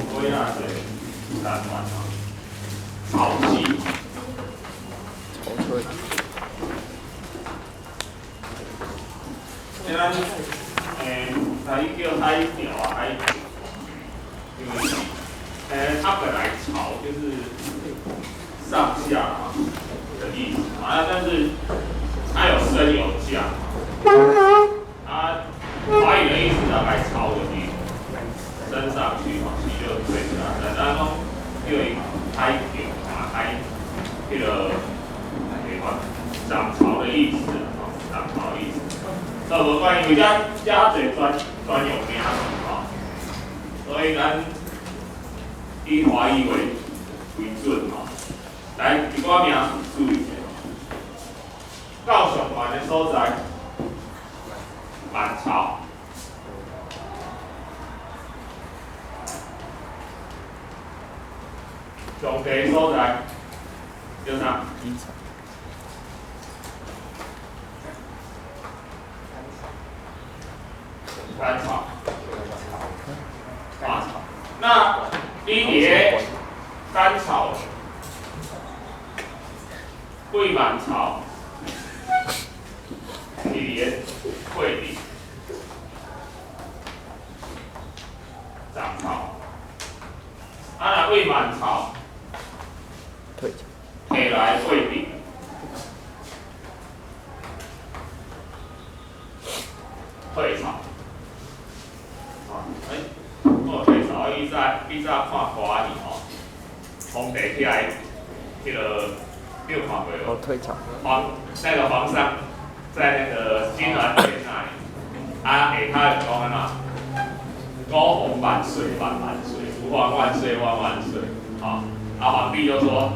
龟仔这个单元吼，潮汐。潮吹。这咱台语叫海潮啊，海潮，因为它本来潮就是上下嘛的意思啊，但是它有升有降，啊，华语的意思大概潮就是升上去嘛，去就退下来，咱讲叫伊海潮啊，海彼个涨潮的意思啊，涨潮的意思。这无关，因为遮遮较济专有名词吼，所以咱以华语为准吼。来，一寡名词注意者。到上悬的所在，满潮。上低所在，叫啥？低潮。干潮。啊，那你伫个干潮、贵满潮，伫个桂林涨潮，啊，若未满潮，退潮。摕来桂林退潮。啊，我退潮，以早看歌仔戏吼，皇帝起来，彼个你有看过无？哦，退潮。那个皇上在那个金銮殿那里，啊，下跤就讲按怎？高皇万岁万万岁，吾皇万岁万万岁。啊，啊，皇帝就说：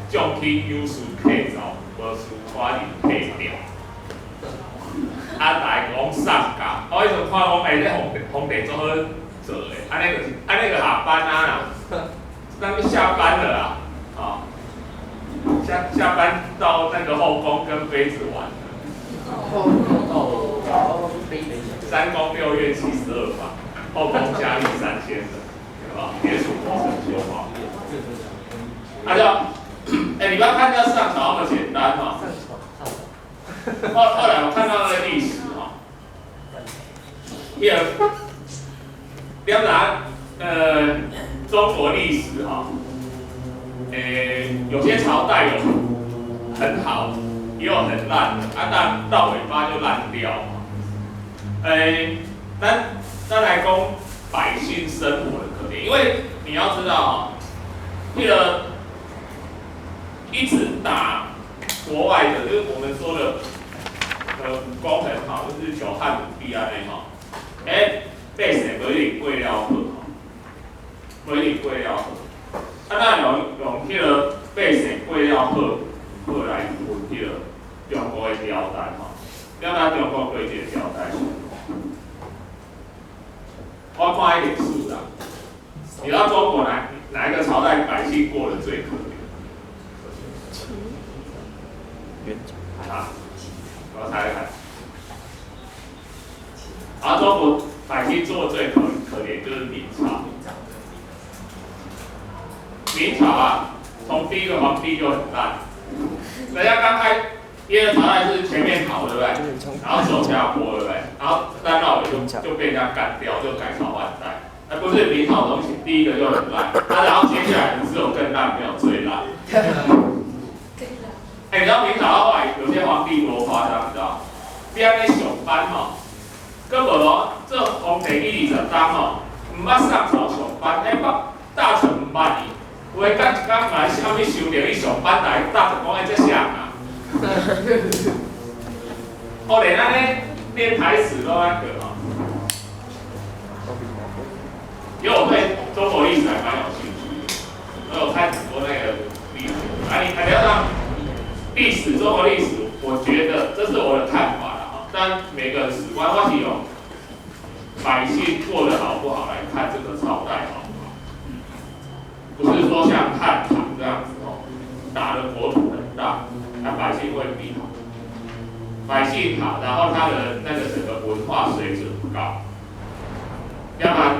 将卿有事客走，无事寡人退掉。啊，大家讲上驾，我彼阵看讲，这皇帝足好做的，按呢就是按呢就下班啊啦，咱就下班了啦，啊，下班到那个后宫跟妃子玩了。三宫六院72房，后宫佳丽3000人，对吧？别属国神说话。啊就，你不要看这上朝那么简单哈。后来我看到那个历史哈，那个，你要拿中国历史哈，有些朝代有很好，也有很烂的，啊，但到尾巴就烂掉嘛。咱来讲百姓生活的可怜，因为你要知道哈，那个一直打国外的，就是我们说的，武功很好，就是求汉武帝按呢吼，百姓无一定过了好吼，无一定过了好。啊，咱用彼个百姓过了好，好来分彼个中国的朝代吼。你知中国过一个朝代？我看彼历史啦，你知道中国哪一个朝代百姓过得最可怜？元朝。啊，我猜猜。啊，中国百姓做最可怜就是明朝。明朝啊，从第一个皇帝就很烂，人家刚开第二个朝代是前面好，对不对？然后走下坡，对不对？然后三到尾就被人家干掉，就改朝换代。那不是明朝东西，第一个就很烂，啊，然后接下来只有更烂，没有最烂。你知道明朝后来有些皇帝多夸张，你知道？你按呢上班吼，阁无咯，做皇帝20冬吼，毋捌上朝上班，彼大臣毋捌伊，有的讲一工来啥物修炼，伊上班来，大臣讲欸这啥啊？哦，连按呢念台词都那个吼。因为我对中国历史还蛮有兴趣的，所以我看很多那个历史。啊，你还要让历史，中国历史，我觉得这是我的看法啦哈。但每个史观，我是用百姓过得好不好来看这个朝代好不好，不是说像汉唐这样子哦，打的国土很大，那百姓未必好。百姓好，然后他的那个整个文化水准高，要不然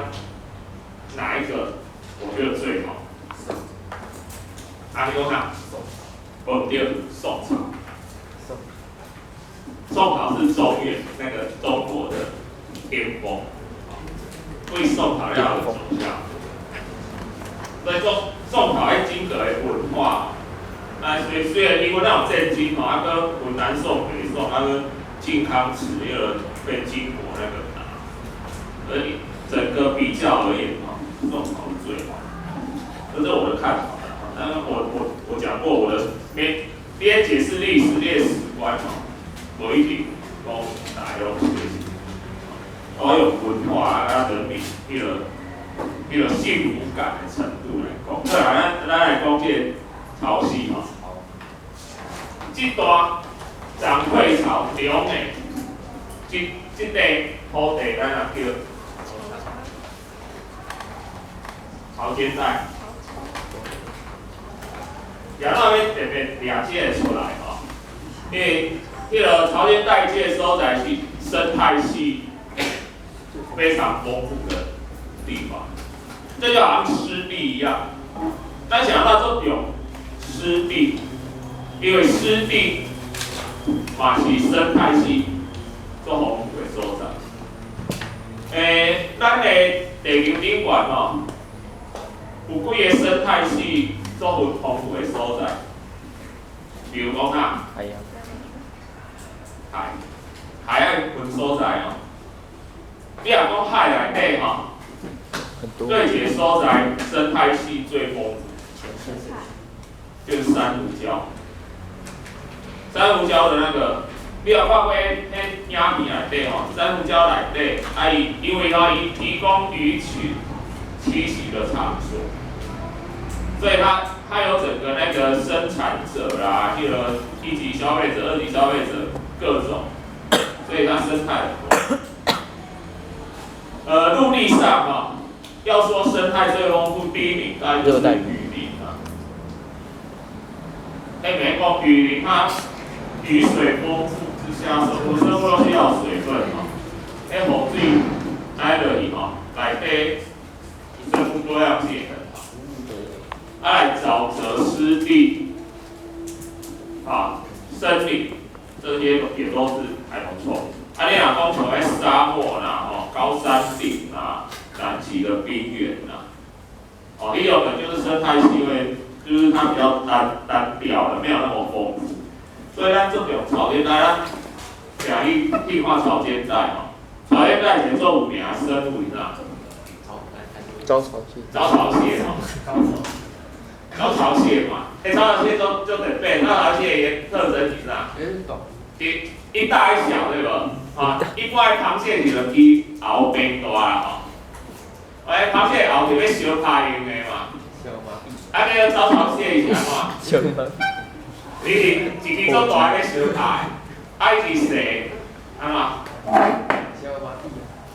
哪一个為宋朝了後走下。所以宋宋朝彼整個的文化，啊雖然因為咱有戰爭吼，啊閣有南宋、北宋，啊閣靖康恥彼個被金國那個打，所以整個比較而言吼，宋朝是最好。這是我的看法。當然我講過我的，邊邊解釋歷史、歷史觀吼，無一定講大家攏是。我用文化啊、人民彼個幸福感的程度來講。再來，咱來講這個潮汐吼，這段漲退潮中的這塊土地，咱也叫潮間帶。也那欲特別掠這个出來吼，因為彼個潮間帶這個所在是生態系非常豐富的地方，這就好像濕地一樣。咱想到這種濕地，因為濕地嘛是生態系足豐富的所在。咱的地球頂懸吼，有幾个生態系足豐富的所在，比如講啥？海洋。海，海愛分所在哦。你若講海內底吼，對一個所在生態系最豐富，就是珊瑚礁。珊瑚礁的那個，你有看過彼影片內底吼？珊瑚礁內底，啊伊因為吼伊提供魚群棲息的場所，所以它有整個那個生產者啦，彼個一級消費者、二級消費者各種，所以它生態很多。陸地上啊，要說生態最豐富，第一名當然就是雨林啊。哎，免講雨林，它雨水豐富之下，什麼生物都需要水分嘛。哎，雨水來落去吼，內底生物多樣性也很好。啊，來沼澤濕地，啊，森林，這些也都是還不錯。啊，你若講像彼沙漠啦，吼，高山頂啊，南極的冰原啦，哦，也有可能就是生態系會，就是它比較單單調的，沒有那麼豐富。所以咱這種潮間帶，咱聽去看潮間帶吼，潮間帶是做有名的生物，你知道？招潮蟹。招潮蟹吼。招潮蟹嘛，欸，招潮蟹就特別，招潮蟹的特徵是啥？一一大一小，對無？啊，一般的螃蟹是兩支喉變大啦吼，哎，螃蟹喉是欲相拍用的嘛。啊，這個招潮蟹是按怎？你是一支足大的欲相拍的，啊，伊是細，按怎？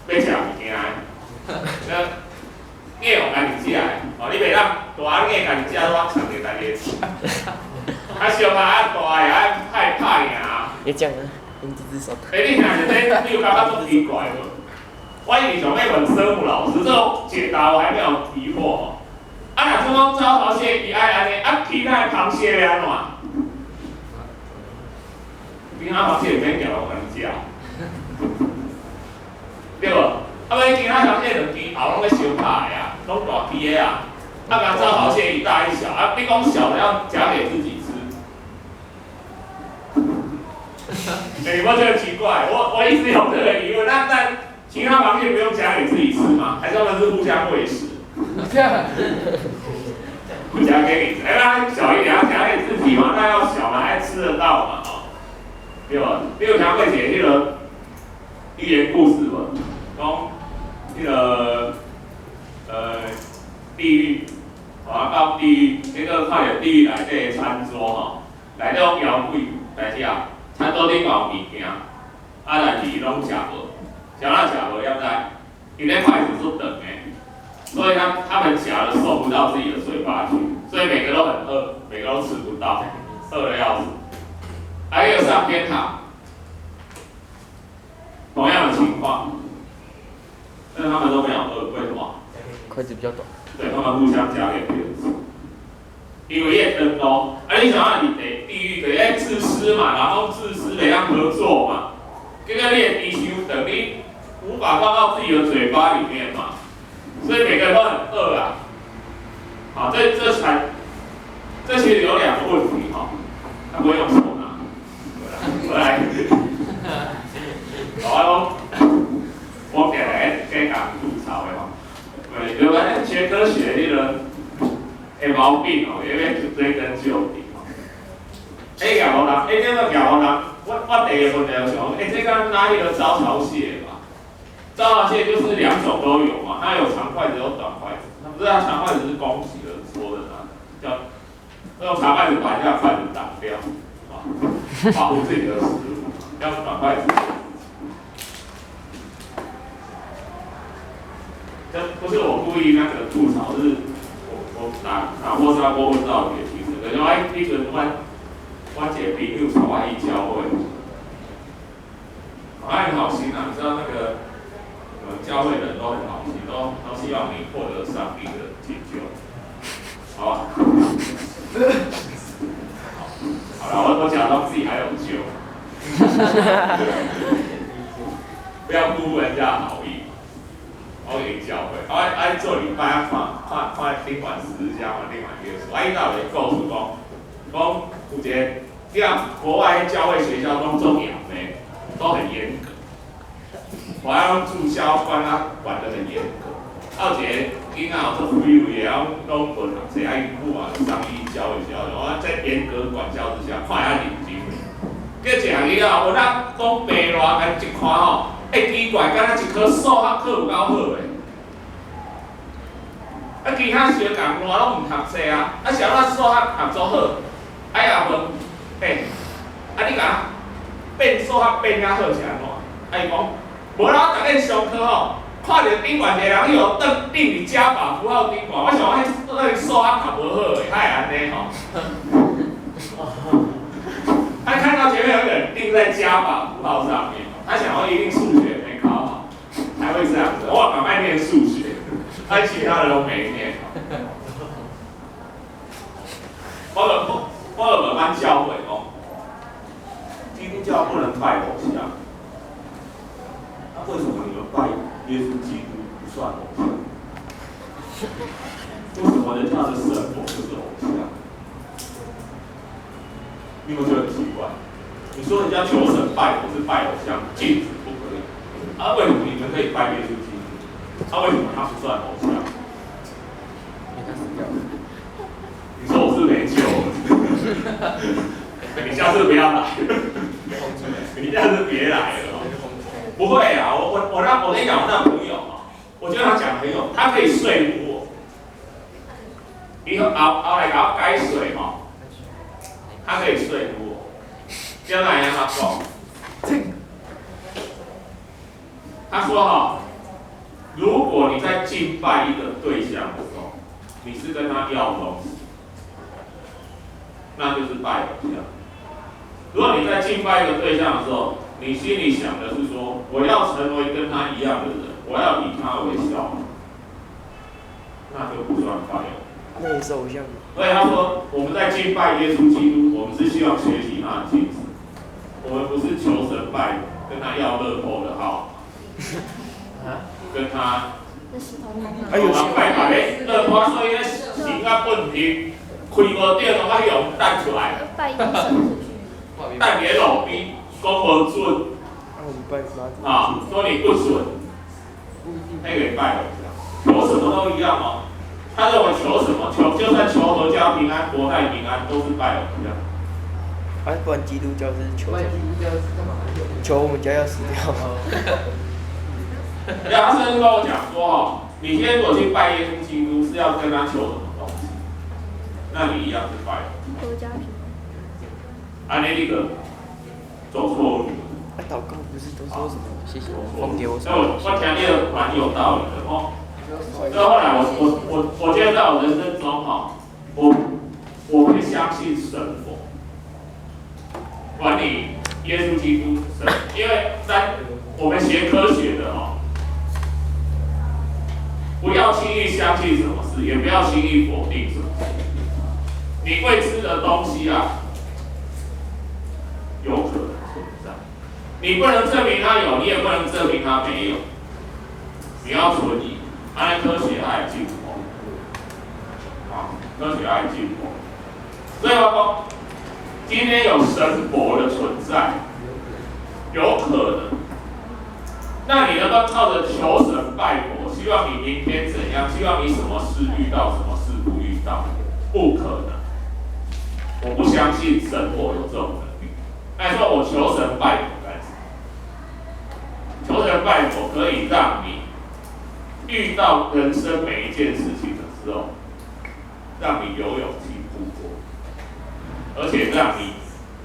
欲食物件的，那硬予家己食的，哦，你袂當大硬家己食，攏藏著家己食。啊，相拍啊大的啊，拍拍贏。會這樣啊，用這隻手。欸，你聽著這，你有感覺足奇怪無？我一直想欲問生物老師，這個解答我還沒有疑惑吼。啊，若像講招潮蟹伊愛按呢，啊，其他的螃蟹欲按怎？其他螃蟹毋免舉予家己食，對無？啊，欲其他螃蟹兩支喉攏欲相拍的啊，攏大支的啊。啊，共招潮蟹一大一小，啊，你講小的要夾給自己吃。欸，我覺得奇怪，我一直有這個疑問，那其他螃蟹不用夾給自己吃嗎？還是他們是互相餵食？不夾給你吃，欸，那小一點要夾給自己嘛？那要小嘛，還吃得到嘛？吼，對無？你有聽過一個彼個寓言故事無？講彼個地獄，啊到地獄，彼個看著地獄內底的餐桌吼，內底攏妖鬼來食。餐桌頂有物件，啊，但是伊攏食無，啥人食無？你知？因為筷子是長的，所以他們夾的送不到自己的嘴巴去，所以每個都很餓，每個都吃不到，餓得要死。還有上天堂，同樣的情況，但是他們都沒有餓，為什麼？筷子比較短。對，他們互相夾給別人吃。因為伊會長路，啊！你想啊，佇地獄就愛自私嘛，然後自私袂曉合作嘛，結果你的豬傷長，你無法放到自己的嘴巴裡面嘛。所以每个人都很餓啊。好，這其實有兩個問題哈，他不會用手拿，我來，好，我來給講吐槽的吼，對，就反正學科學那個的毛病哦，因為追根究底吼。欸，業務人，欸，這個業務人，我第一個問題就想，欸，這個哪裡有招潮蟹嘛？招潮蟹就是兩種都有嘛，它有長筷子有短筷子，它不是它長筷子是攻擊而說的嘛，叫用長筷子把人家筷子擋掉，啊，保護自己的食物，要短筷子。這不是我故意那個吐槽，是我打破砂鍋問到底的精神。就是我彼陣我一個朋友帶我去教會，他很好心啊，你知道那個教會的人都很好心，都希望你獲得上帝的拯救，好吧？好了，我假裝自己還有救，不要辜負人家的好意。我去教會，我愛做禮拜啊，看看頂懸十字架嘛，頂懸耶穌。啊，伊有一個故事講，講有一個，你看國外教會學校攏總嚴的，都很嚴格，我愛攏註銷關啊，管得很嚴格。啊，有一個囡仔做非位的，攏無讀冊，啊，伊母啊送伊教會學校，我在嚴格管教之下，看遐認真。結一項囡仔，有哪講白熱，共一看吼。欸，奇怪，敢若一科數學課有夠好的，啊，其他小共爛攏毋讀冊啊，啊，是按怎數學讀足好？啊，也問，欸，啊，你共變數學變遐好是按怎？啊，伊講，無啦，我逐日上課吼，看著頂懸一個人彼落當釘佇加法符號頂懸，我想講彼數學讀無好的，才會按呢吼。他看到前面有個人釘在加法符號上面。他想要一定數學沒考好，才會這樣子。我趕快念數學，他其他的都沒念。我就問阮教會講，基督教不能拜偶像，那為什麼你們拜耶穌基督不算偶像？為什麼人家的神佛就是偶像？你有沒有覺得很奇怪？你說人家求神拜佛是拜偶像，禁止不可以。啊，為什麼你們可以拜耶穌基督？啊，為什麼他不算偶像？你說我是沒救了？你下次不要來，你下次別來了。不會啊，我跟你講，我那朋友啊，我覺得他講很有，他可以說服我。你後後來給我解說吼，他可以說服我。將來讓他講，他說哈，如果你在敬拜一個對象的時候，你是跟他要東西，那就是拜偶像。如果你在敬拜一個對象的時候，你心裡想的是說，我要成為跟他一樣的人，我要以他為效，那就不算拜偶像。那也是偶像。所以他說，我們在敬拜耶穌基督，我們是希望學習他的精神。我們不是求神拜，跟他要樂透的號碼，跟他，我拜拜咧，樂透所以咧神啊問題，開無著，攏愛用擲出來，擲佇路邊，講無準，啊，說你不準，那個拜偶像，求什麼都一樣哦。他認為求什麼，求就算求闔家平安、國泰民安，都是拜偶像。啊，不然基督教是求什麼？求我們家要死掉。對啊，他甚至跟我講說哦，你今天如果去拜耶穌基督，是要跟他求什麼東西？那你一樣是拜偶像。按呢你個走錯路。啊，禱告不是都說什麼？謝謝，封給我。所以我聽你的蠻有道理的哦。所以後來我覺得在我人生中哈，我會相信神佛。管你耶穌基督神，因為在我們學科學的哦，不要輕易相信什麼事，也不要輕易否定什麼事。你未知的東西啊，有可能存在，你不能證明它有，你也不能證明它沒有，你要存疑。按呢科學愛進步，啊，科學愛進步。所以我講，今天有神佛的存在，有可能。那你能不能靠着求神拜佛，希望你明天怎樣？希望你什麼事遇到，什麼事不遇到？不可能。我不相信神佛有這種能力。那你說我求神拜佛幹什麼？求神拜佛可以讓你遇到人生每一件事情的時候，讓你有勇氣突破，而且讓你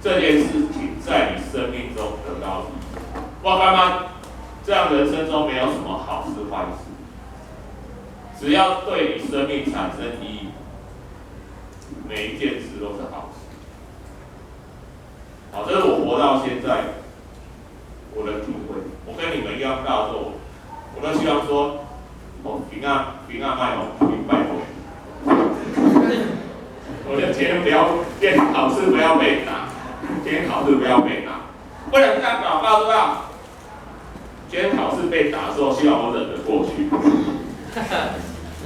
這件事情在你生命中得到意義。我感覺這樣人生中沒有什麼好事壞事，只要對你生命產生意義，每一件事都是好事。好，這是我活到現在我的體會。我跟你們一樣大的時候，我都希望說，哦，平安平安麥哦，平拜託。我就今天不要，今天考試不要被打，今天考試不要被打，不能這樣禱告，對吧？今天考試被打的時候，希望我忍得過去。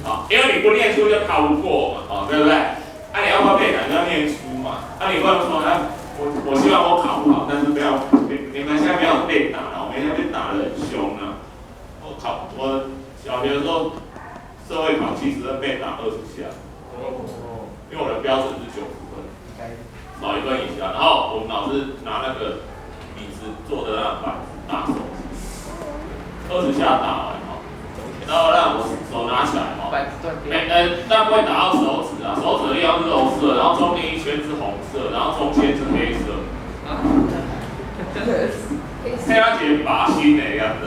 好，因為你不念書就考不過嘛，哦，對不對？啊，你要不要被打，你要念書嘛。啊，你不能說，啊，我希望我考不好，但是不要，你們現在沒有被打了，我們現在被打得很兇啊。我小學的時候，社會考70分被打20下，因為我的標準是90分，少一分以下。然後我們老師拿那個椅子坐的那板子打手指，20下打完哦，然後讓我手拿起來哦，沒但不會打到手指啊，手指的地方是肉色，然後中間一圈是紅色，然後中間是黑色。聽他一個靶心的樣子，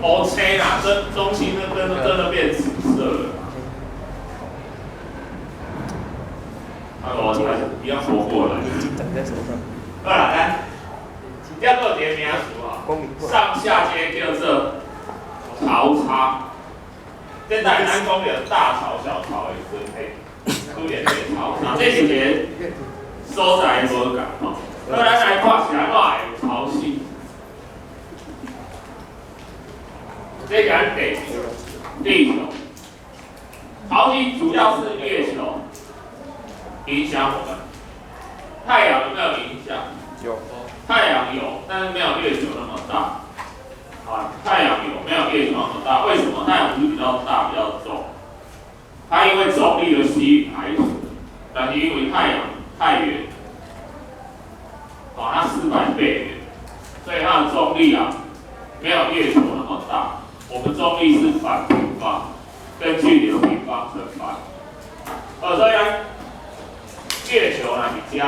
烏青啦，中心那真的變紫色了。啊，我還是一樣活過來。眼睛長在手上。好啦，來，這個一個名詞啊，上下階叫做潮差。現在咱講著大潮小潮的時陣，出現這個潮差，這是一個所在無仝吼。那咱來看是按怎會有潮汐。這是咱地球，地球，潮汐主要是月球影響我們。太陽有沒有影響？有。太陽有，但是沒有月球那麼大。啊，太陽有，沒有月球那麼大。為什麼？太陽不是比較大、比較重？它因為重力的吸引海水，但是因為太陽太遠，啊，它400倍遠，所以它的重力啊，沒有月球那麼大。我們重力是反平方，根據你的平方乘反。所以呢，月球呢佇遮，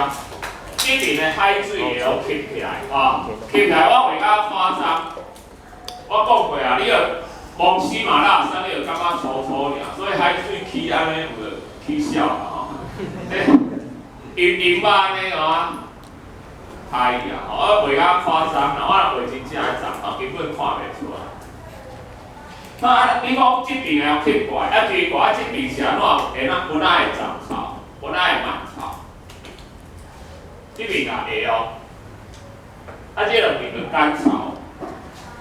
這邊的海水會予吸起來，啊，吸起來我畫較誇張。我講過啊，你若摸喜馬拉雅山，你就感覺粗粗爾，所以海水起按呢有就起痟啦吼。這陰陰啊按呢吼，歹去啊，我畫較誇張啦，我若畫真正的長，哦，根本看袂出來。那你講這邊會吸過來，啊奇怪，啊這邊是按怎會哪有哪會漲潮，有哪會滿潮？這邊也會哦，啊這兩邊就乾潮，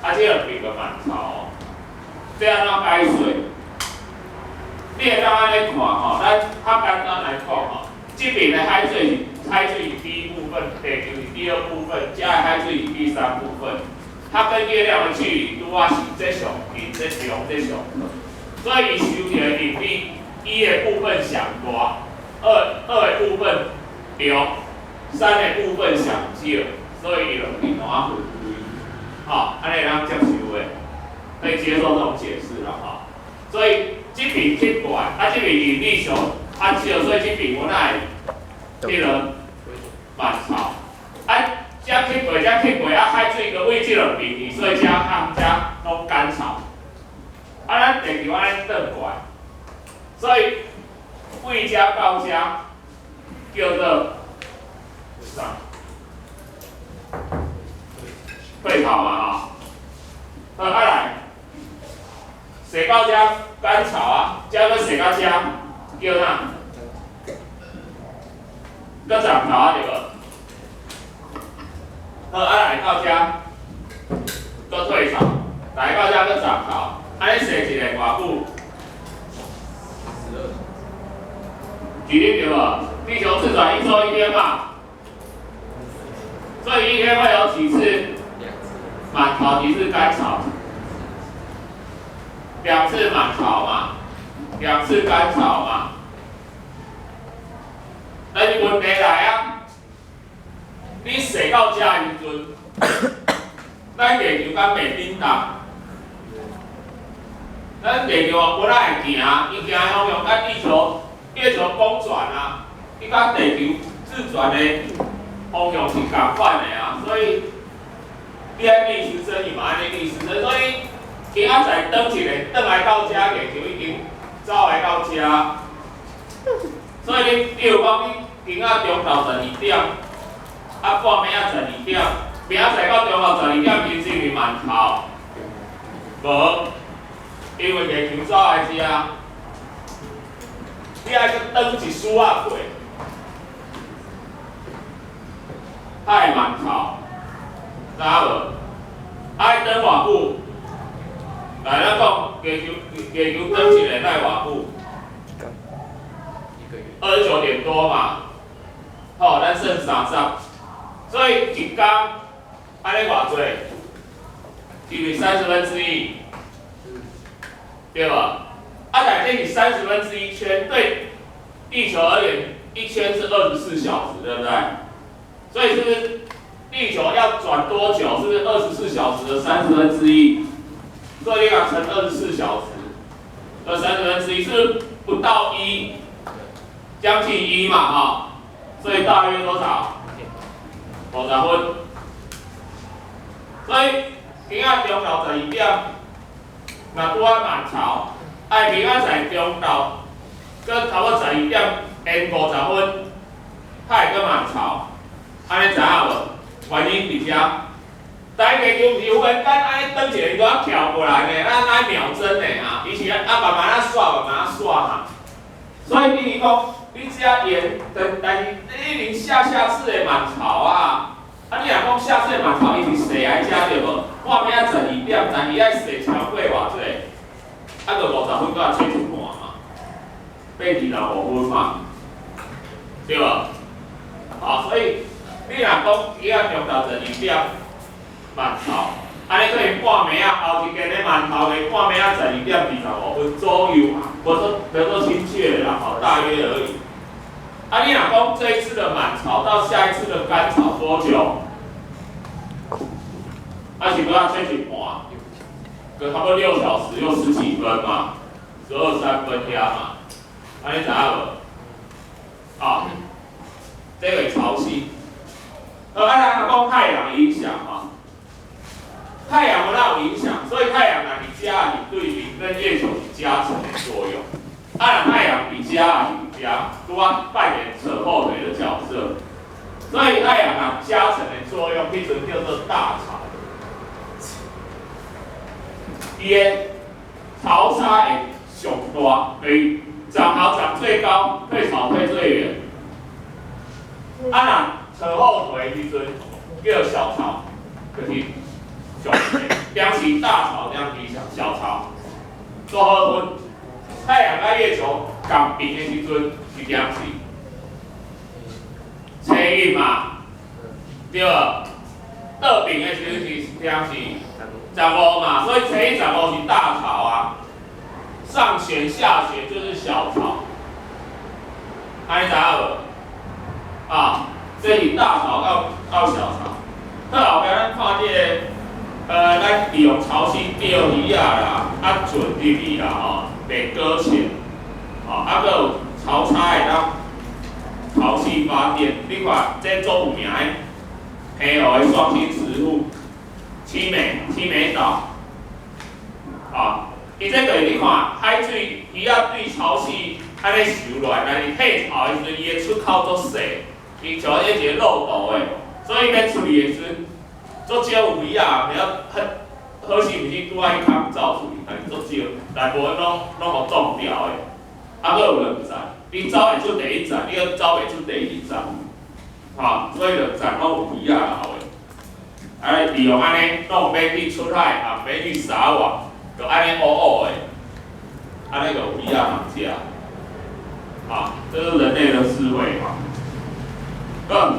啊這兩邊就滿潮哦。這按怎解說？你會當按呢看吼，咱較簡單來講吼，這邊的海水是第一部分，地球是第二部分，遮的海水是第三部分。它跟月亮的距離拄仔是這上近、這長、這上，所以伊受著的引力，一的部分上大，二的部分中，三的部分上少，所以伊兩邊攏仔分開。吼，按呢會當接受的，可以接受這種解釋啦，吼。所以這邊吸過來，啊這邊引力上較少，所以這邊阮愛彼個滿潮，啊。遮吸過，遮吸過，啊海水閣對這兩邊去，所以遮烘遮攏乾潮。啊，咱地球按呢轉過來，所以對遮到遮叫做啥？退潮嘛吼。好，啊來，踅到遮乾潮啊，遮閣踅到遮叫啥？閣漲潮啊，對無？好，啊來到遮，閣退潮，來到遮閣漲潮，按呢踅一下偌久？ 12。一日對無？地球自轉一週一天嘛，所以一天會有幾次兩次。滿潮，幾次乾潮？兩次滿潮嘛，兩次乾潮嘛。但是問題來啊，你踅到遮的時陣，咱地球敢袂振動？咱地球啊，本來會行，伊行的方向佮地球、月球公轉啊，伊佮地球自轉的方向是仝款的啊，所以你愛逆時針，伊嘛按呢逆時針，所以今仔載轉一下，轉來到遮，月球已經走來到遮。所以你，比如講，你今仔中晝十二點，啊半暝仔十二點，明仔載到中晝十二點，伊是毋是滿潮？無，因為月球走來遮，你愛閣轉一絲仔過，才會滿潮，知影無？愛轉偌久？來，咱講月球，月球轉一下愛偌久？一個月。 29點多嘛，好，咱算30，所以一工按呢偌濟，是毋是1/30？對無？啊，但這是1/30圈，對地球而言，一圈是24小時，對不對？所以是不是地球要轉多久？是不是24小時的1/30？所以你講乘24小時的1/30，是不是不到一？將近一嘛，哈，所以大約多少？50分。所以今仔中晝十二點，若拄仔滿潮，愛明仔載中晝，閣差不多十二點延50分，才會閣滿潮。按呢知影無？原因佇遮。但地球毋是忽然間按呢轉一下，伊就啊跳過來呢，咱按秒針的啊，伊是啊慢慢仔煞，慢慢仔煞嘛。所以比如講，你遮延，但是你一定下下次的滿潮啊。啊，你若講下次的滿潮，伊是踅來遮對無？半暝仔十二點，但伊愛踅超過偌濟？啊，就50分閣切一半嘛，變25分嘛，對無？啊，所以你若講今仔中晝十二點滿潮，按呢可能半暝仔後一間咧滿潮的半暝仔12點25分左右，無說精確啦，吼，大約而已。啊，你若講這一次的滿潮到下一次的乾潮多久？啊，是閣愛切一半，閣差不多6小時又十幾分嘛，十二三分遐嘛，按呢知影無？啊，這個潮汐。啊，咱講太陽影響吼，太陽有哪有影響？所以太陽若佇遮是對面，跟月球是加成的作用。啊，若太陽佇遮也是佇遮，拄仔扮演扯後腿的角色。所以太陽啊加成的作用，彼陣叫做大潮。伊的潮差會上大，等於漲潮漲最高，退潮退最遠。啊，若扯後腿的時陣叫小潮，就是上兩是大潮，兩是小潮，做好分。太陽佮月球仝平的時陣是點時？初一嘛，對無？倒平的時陣是點時？十五嘛，所以初一十五是大潮啊。上弦下弦就是小潮，按呢知影無？啊，這是大潮到小潮。到後壁咱看這個，咱利用潮汐釣魚仔啦，啊準入去啦吼，袂擱淺，吼，啊閣有潮差會當潮汐發電。你看這足有名的平湖的雙星石滬，七美島，啊，伊這個你看海水魚仔對潮汐按呢游落來，但是退潮的時陣，伊的出口足細，伊像彼一個漏斗的，所以欲出去的時陣，足少有魚仔，袂曉很好勢，毋是拄仔彼空走出去，但是足少，大部分攏予擋掉的。啊，閣有兩站，你走會出第一站，你閣走袂出第二站，吼，所以兩站攏有魚仔留的。啊，利用按呢，攏毋免去出海，也毋免去撒網，就按呢烏烏的，按呢就有魚仔通食。啊，這是人類的智慧嘛。好。